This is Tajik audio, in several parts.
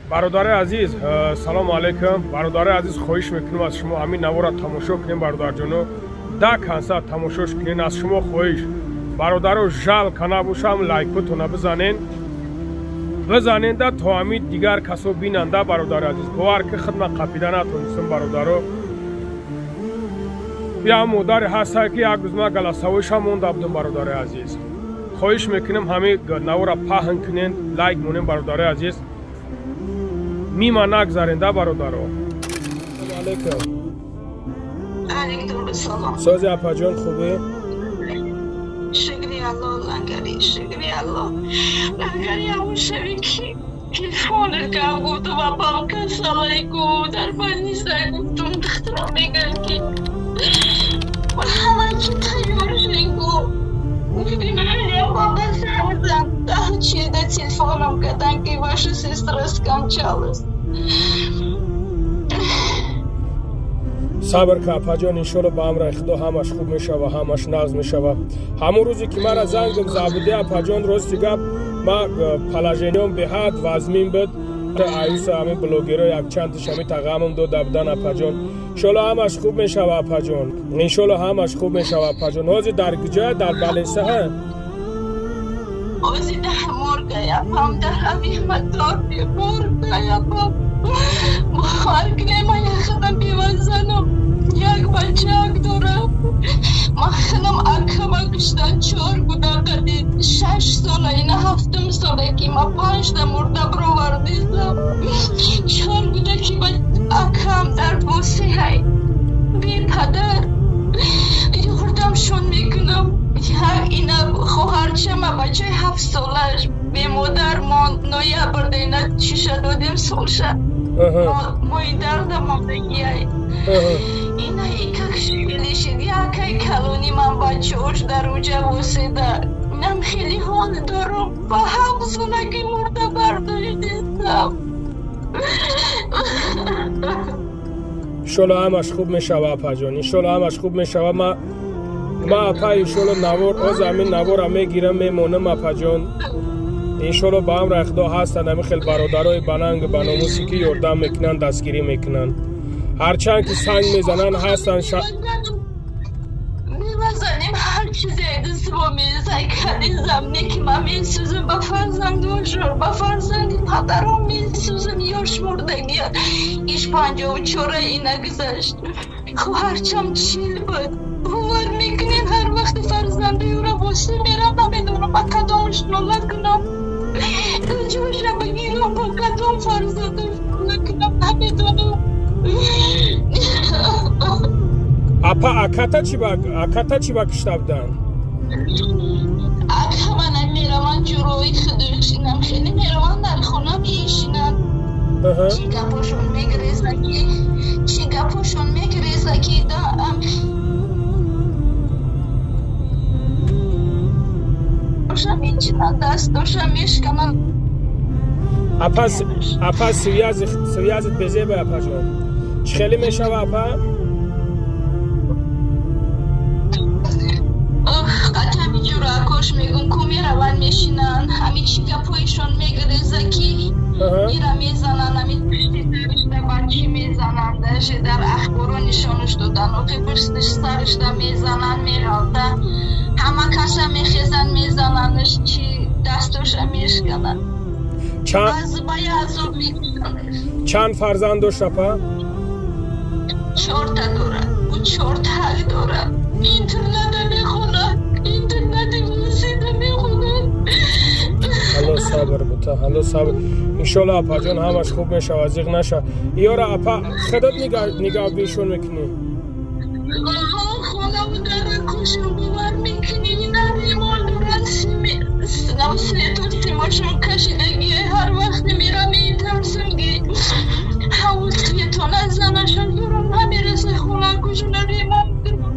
Бародари азиз, салому алайкум. Бародари азиз, хоҳиш мекунам аз шумо ҳамин навора тамошо кунем, бародарҷоно. Да конса тамошош кунен, аз шумо хоҳиш. Бародаро, жалко набошам, лайкотона бизанен. Бизанен да то ҳамин дигар касо бинанда, бародари азиз. Бовар ки хидмат қапида натонистам, бародаро. Я модари ҳаста ки як рӯз ман голосовойша монда будам, бародари азиз. Хоҳиш мекунам ҳамин навора паҳн кунен, лайк монен, бародари азиз. Мимо нагзарен да, бародаро. Алейкум. Алейкум ассалом. Сози апаҷон, хубӣ? Шукри Аллоҳ, лангари, шукри Аллоҳ. Лангари ҳамун шаби ки телефонат кам гуфтум, апам касалайку, дар больница гуфтум, духтарам мегӯяд ки ҳама чи тайёр шудем-ку. Гуфтим, апам занг чида телефоном кадан ки ваша сестра скончалась. Сабр ка апаҷон, иншолло ба амри Худо ҳамаш хуб мешава, ҳамаш нағз мешава. Ҳамон рӯзе ки мара зангам забуди апаҷон, рости гап, ма положениём беҳад вазмин буд. Аюса ҳамин блогеро якчандташ ҳамин тағамам дода будан апаҷон. Иншолло ҳамаш хуб мешава апаҷон. Иншолло ҳамаш хуб мешава апаҷон. Ҳозир дар куҷоя? Дар Баленса ҳа? Ҳозир дар моргай апам, дар ҳамин матор моргай апам. Ман худам бевазанам, як бачак дорам. Ман худам акама куштан, чор буда қади 6 сола, ина 7 сола ки ман 5та мурда бировардистам. 4 буда ки ба акам дар восеҳай бепадар ёрдамшон мекунам. Ина хоҳарчама бачаи 7 солаш бемодар монд, ноябрда ина чиша додем солша. Мои дарда мондагиай. Ина икак шилишид, якай калони ман бачаош дар уҷа воседа. Инам хеле ҳол дорам, ба ҳам зунаки мурда бардоштистам. Иншолло ҳамаш хуб мешава апаҷон, иншолло ҳамаш хуб мешава. Ма апа иншолло навор, оз ҳамин навора мегирам, мемонам апаҷон. Иншолло ба амри Худо ҳастанд ҳамин хел бародарои бананг ба номусе ки ёрдам мекунанд, дастгирӣ мекунанд. Ҳарчанд ки санг мезананд, ҳастанд. Мевазанем ҳар чизе дастмо мезай кадизам, не ки ман месӯзам ба фарзандошон, ба фарзанди падаром месӯзам, ёш мурдагия. Иш 54 ина гузашт. Хоҳарчам 40 буд. Бовар мекунед, ҳар вақти фарзанди ӯро восе мерам, намедонам ба кадомаш нола кунам. Куҷоша бигирам, ба кадом фарзандаш нола кунам, намедонам. Апа, аката чӣ ба кишта буданд? Ака мана мераванд ҷурои худаш, инам хеле мераванд дар хона мешинанд. Чӣ гапошон мегиреза ки, чӣ гапошон мегиреза ки да мечинанд, дастоша мешкананд. Апа, связит безеба апаҷон. Чӣ хеле мешава апа? Қатами ҷуроакош мегӯм, ку мераванд мешинанд, ҳами чӣ гапҳоишон мегиреза ки ира мезананд, ҳами пушти саришда бачӣ мезананд, даже дар ахборо нишонаш додан, охи пушти саришда мезананд, меғалта. Ҳама каса мехезанд, мезанандаш, чи дастоша мешкананд. Баъзе азоб мекушанд. Чанд фарзанд дошт апа? 4та дорад. Ӯ 4 ҳақ дорад. Интерната мехонад, интернати восита мехонад. Алло сабр бута, алло сабр. Иншолло апаҷон ҳамаш хуб мешавад, зиқ наша. Иёра апа, худат нигаҳбиншон мекунӣ? Хонаву дара кушам, бовар мекунӣ, ина ремон дорад, свету симошон кашидагиай, ҳар вақт мерам метарсам ки ҳаву светона занашон дорам, намереса хона кушона ремон кунам.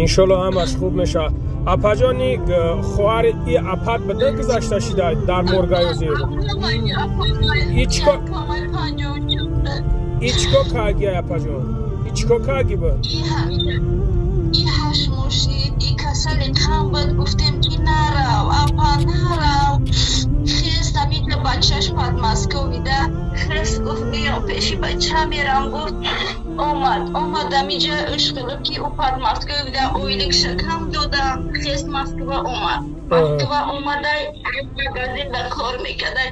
Иншолло ҳамаш хуб мешавад. Апаҷони хоҳари и апат буда гузашта шида дар моргаю зир? И чико карги апаҷон? И чико карги буд? И ҳашт мошид, и касали кам буд, гуфтем ки нарав, апа нарав. Хест ами мерам, пеши бача мерам, гуфт. Омад амиҷа ишқилиб ки ӯ пад Москва буда, ойликша кам дода, хес Москва омад. Москва омада, магазинда кор мекарда,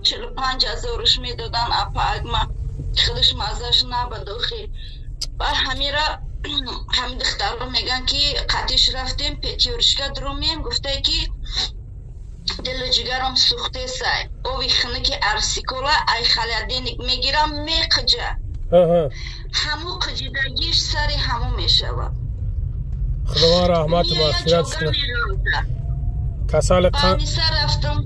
45 000-ш медодан апа агма. Худаш маззаш набад охи. Ба ҳамира ҳамин духтарро мегӯянд ки қатиш рафтем, Пятёрочка дурумем, гуфтае ки дилу ҷигарам сӯхтесай. Ови хунуки арсикола ай холодильник мегирам, меқиҷа. Ҳаму қиҷидагиш сари ҳаму мешавад. Худованд раҳмату мағфират кунад. Касали қанд рафтам,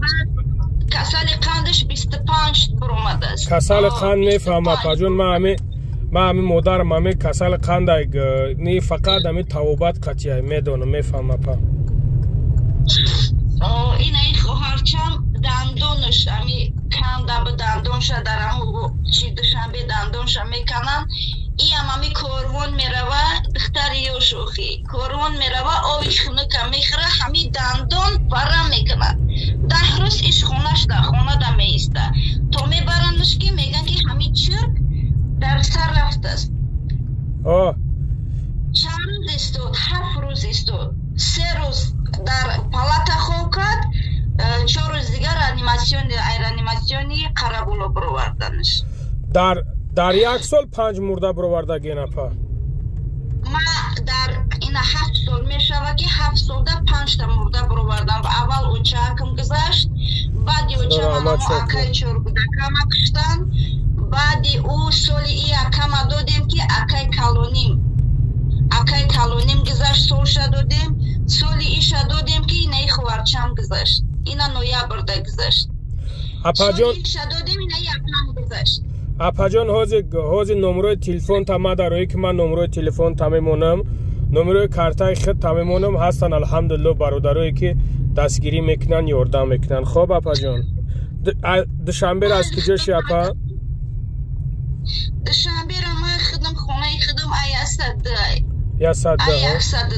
касали қандаш 25 буромадааст. Касали қанд мефаҳмам, апаҷон. Ман ҳами модарам ҳами касали қандай, не фақат ҳами тавобат қатъия медонам, мефаҳмам, апа. Инаи хоҳарчам дандонаш ами канда ба дандонша дар ҳаму чи Душанбе дандонша мекананд. Иам ами корвон мерава, духтари ёшохи корвон мерава, ови хунука мехӯра, ҳами дандон варам мекунад. 10 рӯз иш хонаш дар хонада меиста, то мебарандаш ки мегӯянд ки ҳами чирк дар сар рафтааст. Чанд рӯз истод? 7 рӯз истод. 3 рӯз дар палата хоб кард, 4 рӯз дигар реанимациони Қарабуло бироварданаш. Дар як сол панҷ мурда бировардаген, апа? Ма дар ина 7 сол мешава ки 7 солда панҷта мурда бировардам. Аввал очаакам гузашт, баъди очаам акаи чоргудакама куштанд, баъди ӯ соли и акама додем ки акаи калоним гузашт, солша додем, соли иша додем ки инаи хуварчам гузашт, ина ноябрда гузашт. Апаҷон. Иша додем, инаи акам гузашт. Апаҷон, ҳозир номерои телефон та ма дарои ки ман номерои телефон та мемонам, номерои картаи хид та мемонам. Ҳастанд, алҳамдулилло, бародарое ки дастгирӣ мекунанд, ёрдам мекунанд. Хоб, апаҷон, Душанберо аз куҷоши, апа? Душанберо ман худам, хонаи худам аясад. Ясад. Аясад,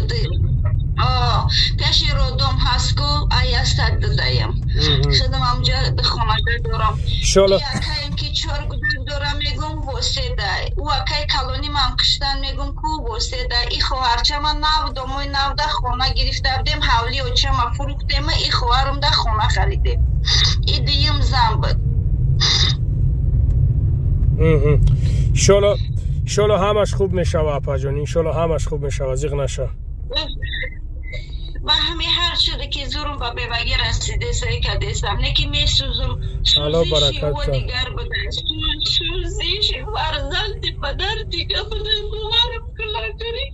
пеши роддом ҳаст ку, аясад даям. Худам амҷа хонага дорам. Акаем ки чор гудак дорам, мегум, воседай. Ӯ акаи калони ман киштан, мегум ку, воседай. И хоҳарчама нав домои навда хона гирифта будем, ҳавли очама фурӯхтема, и хоҳарумда хона харидем. И дуюм зан буд. Иншолло, иншолло, ҳамаш хуб мешава, апаҷон, иншолло, ҳамаш хуб мешава, зиқ наша. Ба ҳами ҳар шуда ки зурум ба бевагӣ расидесай кадесам, не ки месӯзум. Сӯзиши ӯ дигар буда, сӯзиши фарзанди падар дига буда. Боварам кулакари,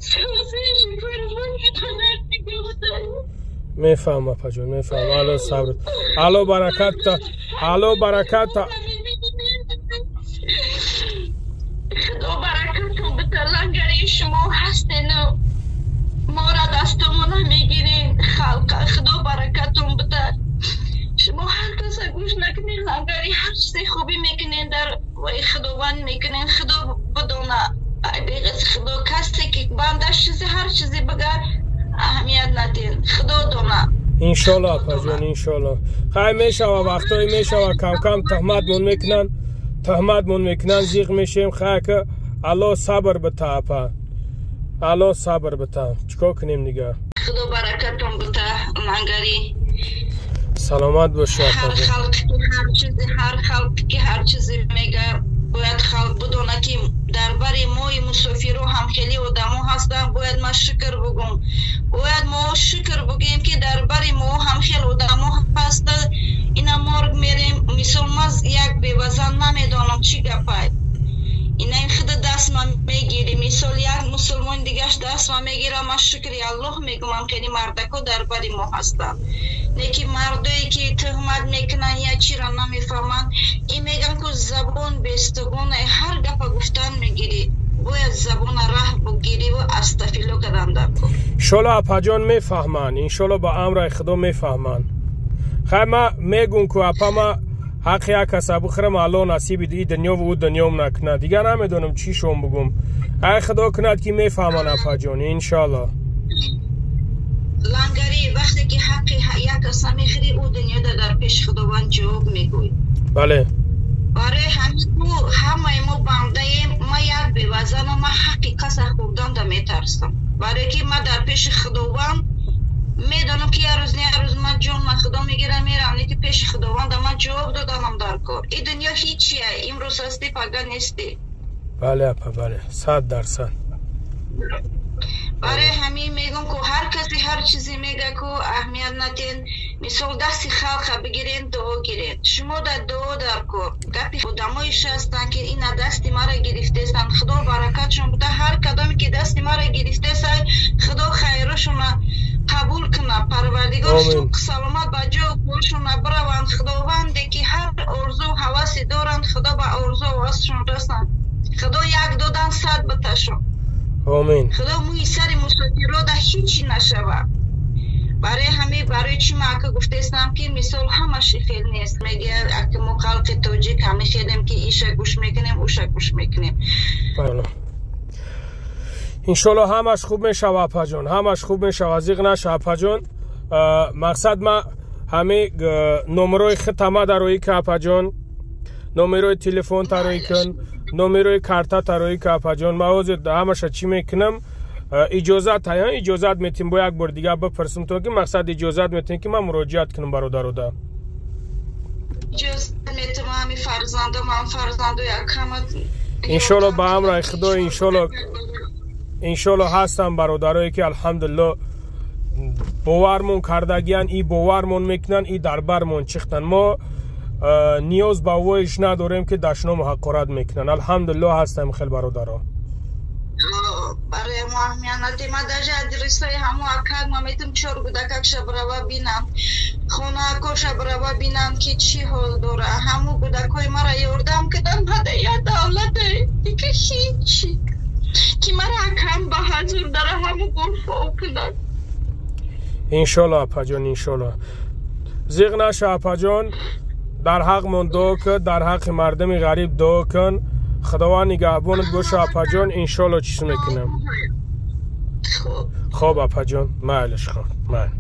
сӯзиши фарзанди падар дига буда. Мефаҳмам, апаҷон, мефаҳмам. Алло сабр, алло баракатта, алло баракатта. Худо баракату бита, лангари шумо ҳастену мора дастомона мегирен халқа. Худо баракатун бита. Шумо ҳар каса гӯш накунед, лангари, ҳар чизе хубӣ мекунен, дар вай Худованд мекунен. Худо бидона, беғиз Худо, касе ки бандаш чизе, ҳар чизе бигар, аҳамият надиҳен, Худо дона. Иншолло, апаҷон, иншолло. Хай, мешава, вақтое мешава, камкам туҳматмон мекунанд, туҳматмон мекунанд, зиқ мешем. Хай, ка Алло сабр бита, апа, Алло сабр бита. Чӣ кор кунем дига? Худо баракатон бита, лангари. Саломат боши. Ҳар халқ ки ҳар чизе, ҳар халқ ки ҳар чизе мега, бояд халқ бидона ки дар бари мои мусофиро ҳам хеле одамо ҳастанд. Бояд ма шукр бугум, бояд мо шукр бугем ки дар бари мо ҳам хел одамо ҳастанд. Ина морг мерем, мисол, ма як бевазан намедонам чӣ гапай, ина худа дастма мегири, мисол, як мусулмон дигаш дастма мегира, ма шукри Аллоҳ мегумам, хеле мардако дар бари мо ҳастанд. Не ки мардое ки туҳмат мекунанд, я чиро намефаҳманд, и мегӯянд ку забон бестугона, ҳар гапа гуфтан мегирӣ, бояд забона раҳ бугирӣ ва астафило кардан дар кор. Иншолло, апаҷон, мефаҳманд, иншолло, ба амраи Худо мефаҳманд. Хай, ма мегум ку, апа, ма ҳаққи як каса бихӯрам, Алло насиби и дунёву ӯ дунём накунад. Дигар намедонам чӣ шом бугум. Ай, Худо кунад ки мефаҳманд, апаҷон, иншолло. Лангари, вақте ки ҳаққи як каса мехӯрӣ, ӯ дунёда дар пеши Худованд ҷавоб мегӯй. Бале. Барои ҳамин ҳамаи мо бандаем. Ма як бевазанам, ма ҳаққи каса хӯрданда метарсам, барое ки ма дар пеши Худованд медонам, ки як рӯз не як рӯз ман ҷон ма Худо мегирам, мерам, не ки пеши Худованда ман ҷавоб доданам дар кор. И дунё ҳичия, имрӯз ҳастӣ, пага нестӣ. Бале, апа, бале, 100%. Барои ҳамин мегӯм, ку ҳар касе ҳар чизе мега, ку аҳамият натен. Мисол, дасти халқа бигирен, дуо гирен. Шумо дар дуо дар кор. Гапи одамоиш ҳастанд, ки ина дасти мара гирифтесанд, Худо баракатшон буда. Ҳар кадоме ки дасти мара гирифтесай, Худо хайрошона қабул кунад, Парвардигор суқ саломат ба ҷою коршона бираванд. Худованде ки ҳар орзу ҳавасе доранд, Худо ба орзу ҳавасшон расанд. Худо як додан, сад биташон. Омин. Худо мӯи сари мусофирода ҳичи нашавад. Барои ҳамин, барои чӣ ма ака гуфтаистам, ки мисол ҳамаши хел нест. Мегӯяд, ака, мо халқи тоҷик ҳами хелем, ки иша гӯш мекунем, уша гӯш мекунем. Иншолло, ҳамаш хуб мешава, апаҷон, ҳамаш хуб мешава, зиқ наша, апаҷон. Мақсад, ма ҳами номерои хитама дароӣ ка, апаҷон, номерои телефон тароӣ кун, номерои карта тароӣ ка, апаҷон. Ма ҳозир ҳамаша чӣ мекунам, иҷозат ҳая, иҷозат метим, бо як бор дигар бипурсим то ки мақсад, иҷозат метем, ки ман муроҷиат кунам бародарода? Иншолло, ба амраи Худо, иншолло, иншолло, ҳастам бародарое, ки алҳамдулилло бовармон кардагиян и бовармон мекунанд, и дар бармон чихтан. Мо ниёз ба воиш надорем, ки дашному ҳақорат мекунанд. Алҳамдулилло, ҳастам хел бародаро. Барои мо аҳамият надем. Ма даже адресои ҳамо акак ма метам, чор гудакакша брава бинам, хонаакоша брава бинам, ки чӣ ҳол дора. Ҳамо гудакҳои мара ёрдам кардам. Ҳада я давлате дика ҳичи, ки мара акам ба ҳазур дара ҳамо гурфо кунад. Иншолло, апаҷон, иншолло, зиқ наша, апаҷон. Дар ҳақмон дуо кун, дар ҳаққи мардуми ғариб дуо кун. Худованд нигаҳбонат боша, апаҷон. Иншолло, чиз мекунам. Хоб, апаҷон, майлиш, хоб, майл.